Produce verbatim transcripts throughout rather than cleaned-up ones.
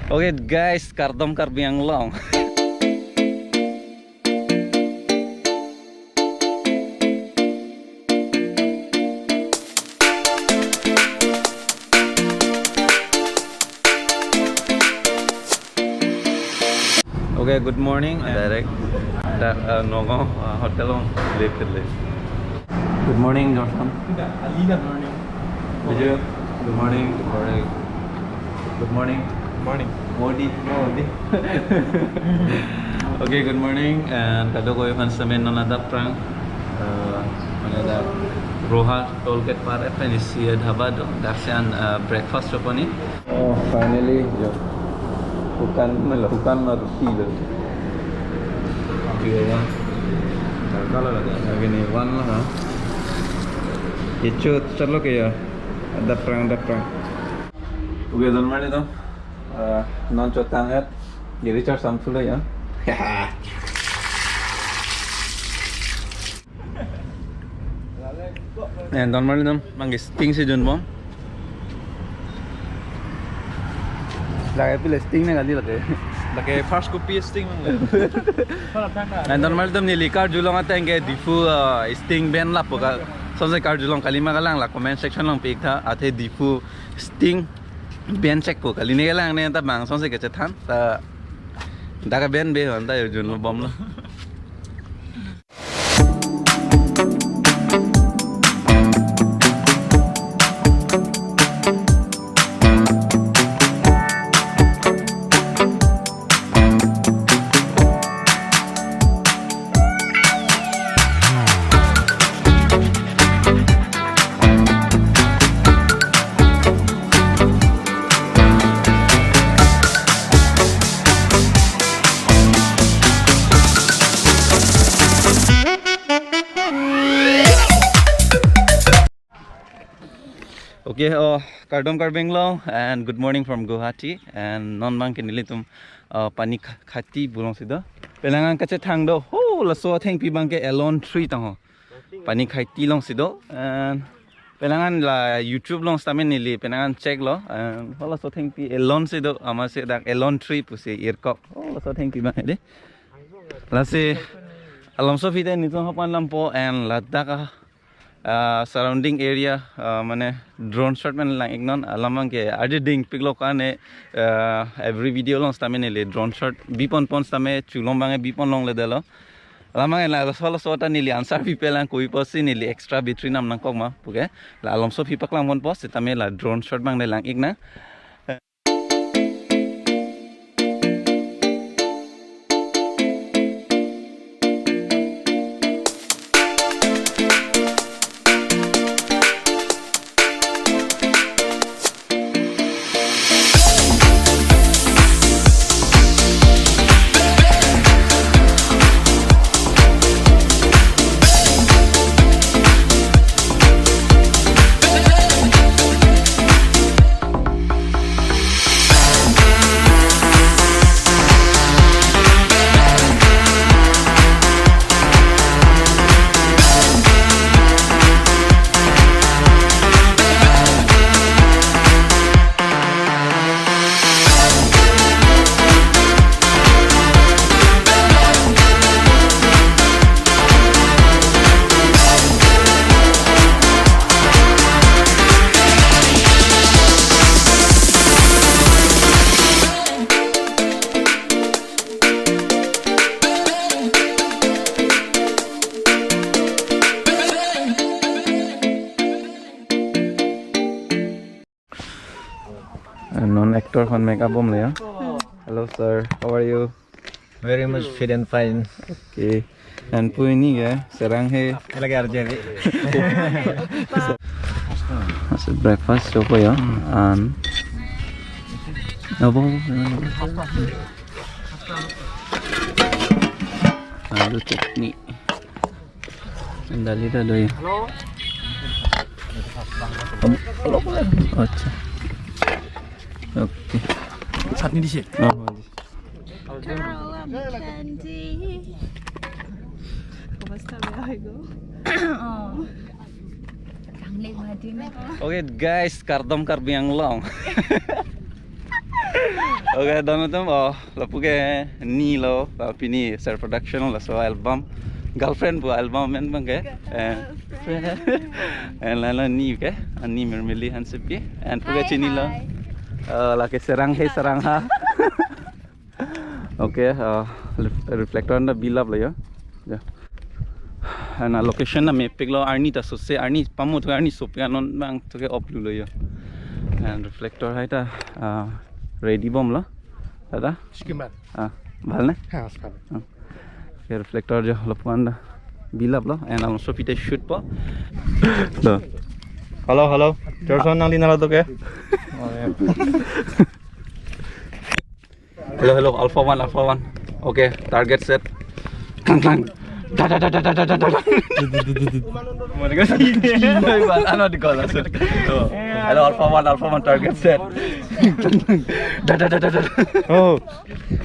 Okay guys, kardom Karbi Anglong. Okay, good morning. Direct. Da, uh, Nagaon, uh, hotel along. Late, late. Good morning, Johnson. Good morning. Vijay, good morning. Good morning. Good morning. Morning. Modi, Modi. Okay, good morning. And kadokave aphan semen non adap prang. Uh, mane dak Roha toll gate par pen isi dhaba do. Daksi an, uh, breakfast choponi. Oh, finally, jo. Hukan melo, hukan ma ruti lo. Oke, ya. Kalau lagi, lagi nih, one lah, ha. Ichu, chalo ke ya. Adap prang, adap prang. Oke, don mali to. Eh, non chotang et. Jadi char sampulo ya. Eh, don mali dam, bang sting si junbom. Lake pile sting ne kali lake. Lake first copy sting bang le. Eh, don mali dam neli karjulong ateng ke Diphu, eh, sting ban lapu ka. Sonse karjulong kali ma kalang la comment section along pi-ik tha, athe Diphu sting ban chekpo kali ne kalang ne ta bang sonse kachethan ta dak ke ban be hon ta yo junlo bomlo. Okay, oh, kardom Karbi Anglong and good morning from Guwahati. And non bang ke nelitum, uh, Panikhati pu alongsi do. Penang an kachethang do, ho, laso athengpi bang ke Elon Tree tang ho. Panikhati alongsi do. And penang an la YouTube along sitame neli penang an check lo. And ho laso athengpi Elon si do, amatsi dak Elon Tree pusi irkok. Ho laso athengpi bang ke de. Lasi alomso aphi te nelitum hapan lampo and ladak a, ah, surrounding area, ah, mane drone shot mane lang-ik non, alam bang ke adi ding piklo kane, ah, every video along sitame neli drone shot bipon pon sitame chulong bang ke bipon longledetlo. Alam bang ke la solo sota neli answer pipe lang koi pusi neli extra battery nam nangkok ma puke. La alomso aphi paklang ponpo sitame la drone shot bang ne lang-ik nang. And non actor aphan makeup bomlo ya. Hello sir, how are you? Very much fit and fine. Okay. And pu ini ke, serang he. Lagi R J V. Asa breakfast chopo ya. And abo, alu chutney. Dali ta do ya. Hello. Acha. Okay. Chutney dise. Oh, dise. Okay guys, kardom Karbi Anglong. Okay, don atum, oh, lapu ke ni lo, uh, pini Sir Production lo, laso album, girlfriend pu album amen abang ke. Eh, and lalo ni ke, ani Mirmili Hansepi, and puke Hi, chinilo. Hi. Uh, lake Serang He Serang Ha. Okay, uh, ref-, reflector anta bilap lo yo. Ya. And, uh, location anta mepik lo, arni ta sose, arni pamu thu arni sopik, non abang thu ke off lo yo. And reflector hai ta, uh, ready bomlo. Dada? Skimmer. Ah, bhal ne? Ha, skimmer. Ah. Okay, reflector jo lapu anta bilap lo, and alongso pite shoot po. Do. Hello, hello. Jorson nangli nalo to ke? Oh, yeah. Hello, hello, Alpha One, Alpha One. Okay, target set. Klang, klang. Da, da, da. Ano di ko langsung? Oh. Hello, Alpha One, Alpha One, target set. Da, da, da. Oh.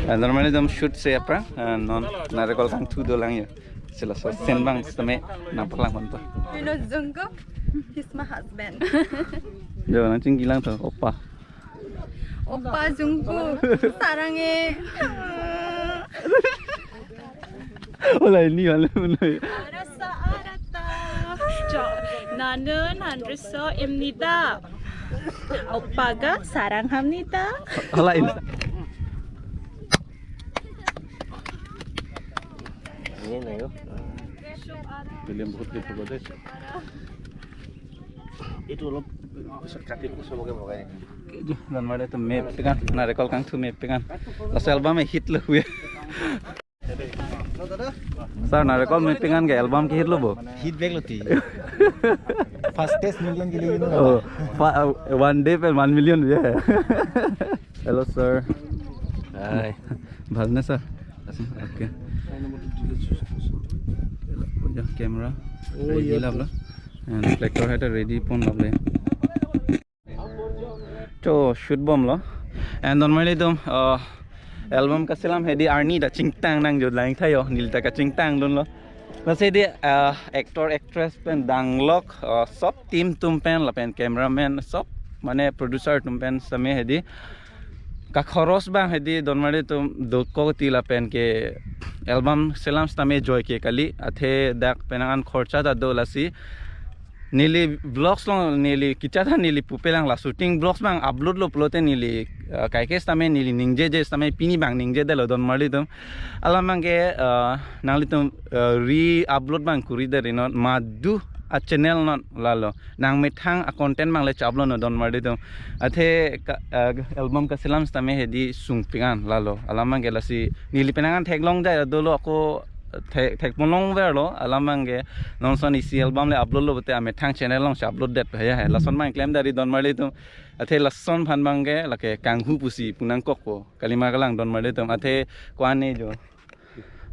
Ah, normally itum shoot si aphrang, ah, non narikol kangthu dolang yo. Si laso scene abang sitame nangpaklang ponpo. You know Jungkook? He's my husband. Jo, nangchingki lang to, oppa. Oppa Jungkook, sarang e. Hola, ini wala mana? Arasa arata. Jo, nanun hanriso imnida. Oppa ga sarang hamnida. Hola, ini. Ini na yo. Film bahut ke photo de. এইটো অলপ পিছত কাটিম, চবকে ভগাই দিম। Donmari atum mepik an, narikol kangthu mepik an. Laso album e hit lo hui. Sir, narikol mepik an ke album ke hit lo bo? Hit bek lo ti. Fastest million ke liye, you know. Oh, fa-, uh, one day pen one million, yeah. Hello, sir. Hi. Bhal ne, sir? Okay. Ya, camera. Oh, ready iya, lap lo. And reflector hai ta ready pon lap le. To shoot bomlo. And Donmari atum, uh, album kaselam hedi arni ta chingtang nang jo lang thayo, neli ta kachingtang dunlo. Lasi hedi, uh, actor, actress pen danglok, uh, sob team atum pen lapen cameraman sob, mane producer atum pen sitame hedi kakhoros abang hedi Donmari atum dokok ti lapen ke album selam sitame joike kali, athe dak penang an khorcha ta do lasi. Neli vlogs along neli kechat ta neli pupelang, la shooting vlogs abang upload lo pulote neli, uh, kaike sitame neli ningjeje sitame pini abang ningjedetlo Donmari atum. Alam abang ke, uh, nanglitum, uh, re-upload abang kuri deri non, madu a channel non lalo. Nangmethang a content abang le chaplo non Donmari atum. Athe ka, uh, album kaselam sitame hedi sungpik an lalo. Alam abang ke lasi neli penang an theklong dai dolo ako thek, thek ponlong verlo, alam abang ke non ason isi album le upload lo pulote amethang channel along si upload det he ya he. Lason abang klem deri Donmari atum. Athe lason aphan abang ke lake kanghu pusi pu nangkokpo. Kalima kalang Donmari atum. Athe ko-an ne jo.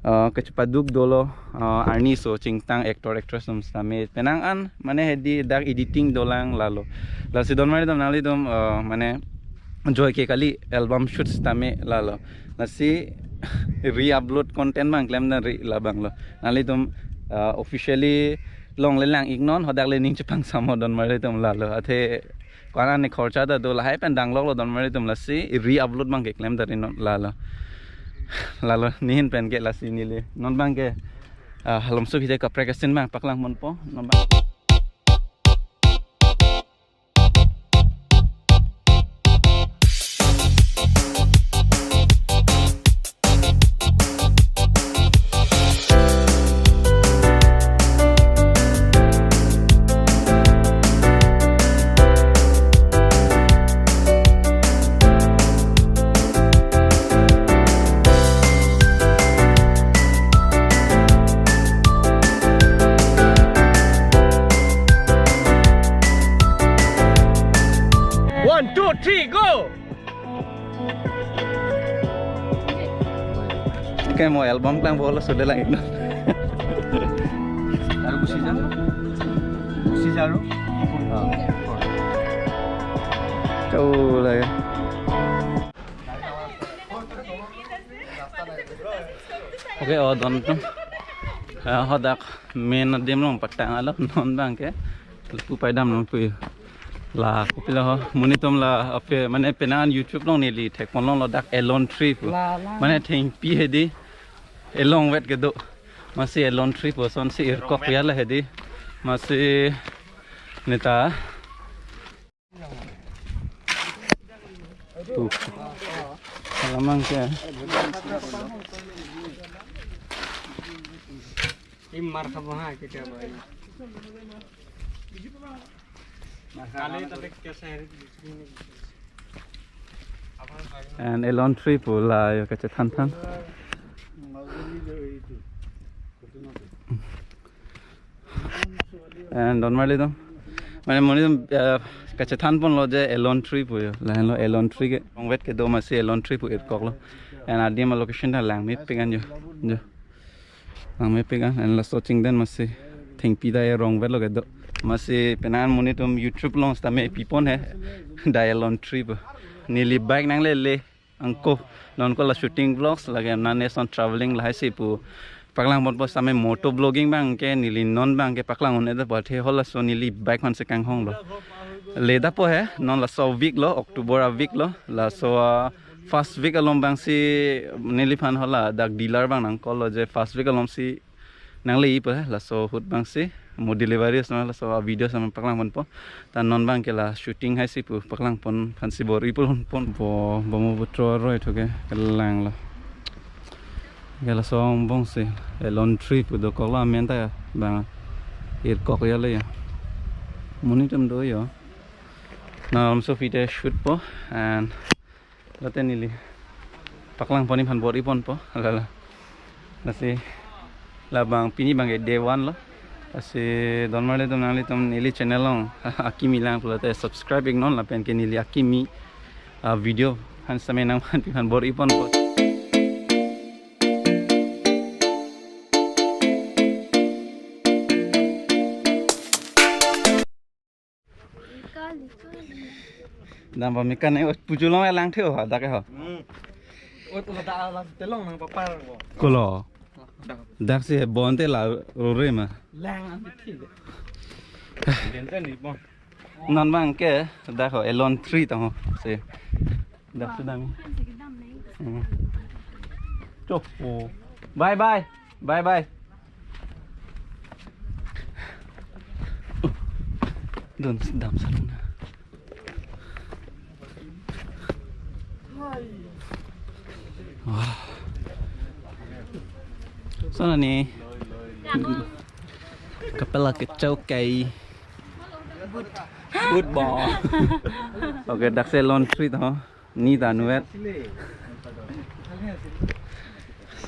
Uh, kachepaduk dolo, uh, arni so chingtang actor actress atum sitame. Penang an mane hedi dak editing dolang lalo. Lasi Donmari atum nanglitum, uh, mane joike kali album shoot sitame lalo. Lasi re-upload content abang klem deri labang lo. Nanglitum, uh, officially longle lang iknon, hadak le ning chepangsamnon Donmari atum lalo. Athe ko-an ne khorcha ta do lahai pen dangloklo Donmari atum lasi re-upload abang ke klem deri non lalo. Lalo nehin pen ke lasi neli. Non abang ke, ah, halom sup hide kaprek a scene abang paklang ponpo. Non abang. One, two, three, go! Okay, mo album klang bolo sudah lang iknon. Aru gusi ja. Gusi ja aru. Chau lagi. Okay, oh, don atum. Ah, hadak main adim along patang alo non abang ke. Lapu paidam nangpu. La, kopilo ho, monit atum la, ape, mane penang an YouTube along neli thekponlonglo dak Elon Tree pu. La, la. Mane thengpi hedi, elong vet kedo. Masi Elon Tree pu asonsi irkok ya la hedi. Masi neta. Tuh. Alamang ke. Im mar khabo ha kita bai. Kali tadi ke sehari. And Elon Tree pu la yo kachethan than. And don marli dong. Mane monit atum, eh, kachethanponlo je Elon Tree pu yo. Lahenlo Elon Tree ke. Longvet kedo masi Elon Tree pu irkoklo. And adim alocation ta langmepik an yo. Yo. Langmepik an, and laso chingdam masi thengpi ta erong vetlo kedo. Masi penang an monit atum YouTube along sitame pipon he. Dak Elon Tree pu. Neli bike nanglele. Angko, non ko la shooting vlogs, lake nane son traveling lahai si pu. Paklangponpo sitame moto vlogging abang ke neli non abang ke paklang un-e dak pu athe halaso neli bike aphansi kanghonglo. Ledapo he, non laso week lo, October a week lo, laso, ah, first week along abangsi neliphan hala dak dealer abang nang call lo je first week alongsi nangle-ipo he, laso ahut abangsi mo delivery asna laso a video sama paklangponpo. Ta non abang ke la shooting hai si pu paklangpon aphansi bor-iponpo. Bo, bo mo butro roi thu ke kelanglo. Ke laso angbongsi Elon Tree pu dokoklo amen ta ya. Bang irkok ya le ya. Monit atum do yo. Na alam so fite shootpo and lote neli paklangpon aphan bor-iponpo. Lala. Lasi labang pini abang ke day one lo. Lasi don marli atum nanglitum neli channel along akimi lang pulote subscribe iknon lapen ke neli akimi, ah, video aphan sitame nangphan pi aphan bor-iponpo. Dam pameka ne, oh, pujulong lang theo ha, dak ho. Hmm. Ot la da la telong nang papar ko. Kolo. Dak. Dak si bonte la rore ma. Lang an thi de. Dente ni bon. Non abang ke dak ho Elon Tree tang ho. Si. Dak sudah mi. Hmm. Chok. Oh. Bye bye. Bye bye. Don sedam sana. Wah. Sana ni. Kapela kechau kai. Good boy. Okay, dak si Elon Tree to. Ni ta nuet.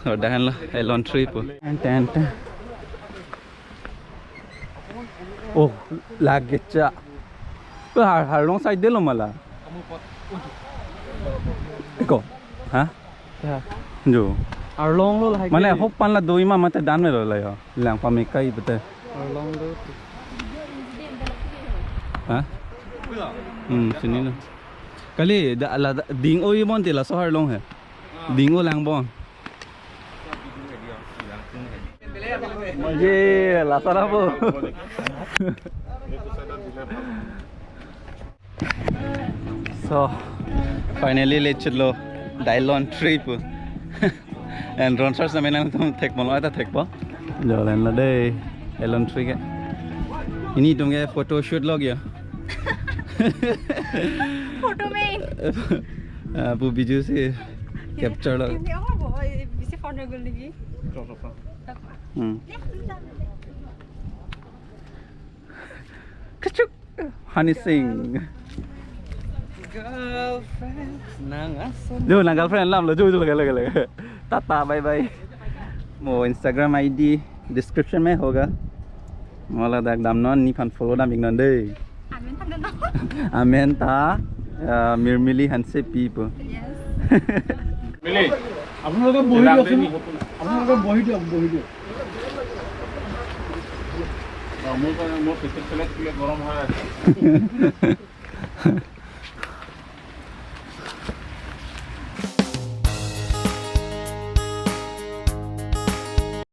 So, dak henlo Elon Tree pu. Ten, ten, ten. Oh, lake cha. Ko har, harlong side de lo mala. Eko. Ha? Ya. Jo. Arlong lo lahai. Mane ke. Hop pan la do ima mate dan me lo la yo. Lang pameka i bete. Arlong lo. Ha? Hmm, sini lo. Kali da la da- ding-o-i bonte laso arlong he. Ding-o lang bon. Ye, laso ra po. So, finally le chutlo dak Elon Tree pu. And Ron sir sitame nangtum thekponlo ta thekpo. Jo, lahenlo dei Elon Tree ke. Nelitum ke photo shoot lo ya. Photo main. Ah, bu biju si capture lo. Ini apa, boy? Bisa phone gol lagi. Hmm. Kachuk. Honey Singh. Girlfriend, nang ason. Jo, nang girlfriend lam lo, jo, jo, lake, lake, lake. Tata, bye bye. Mo Instagram I D description mein hoga. Mo ladak damnon, nephan follow dam iknon dei. Amen than non. Amen ta, uh, Mirmili Hansepi pu. Yes. মিলি, আপোনালোকে বহি দিয়কচোন। আপোনালোকে বহি দিয়ক, বহি দিয়ক। অ, মোৰ কাৰণে, মোৰ পেকেট চেকেট বোলে গৰম হৈ আছে।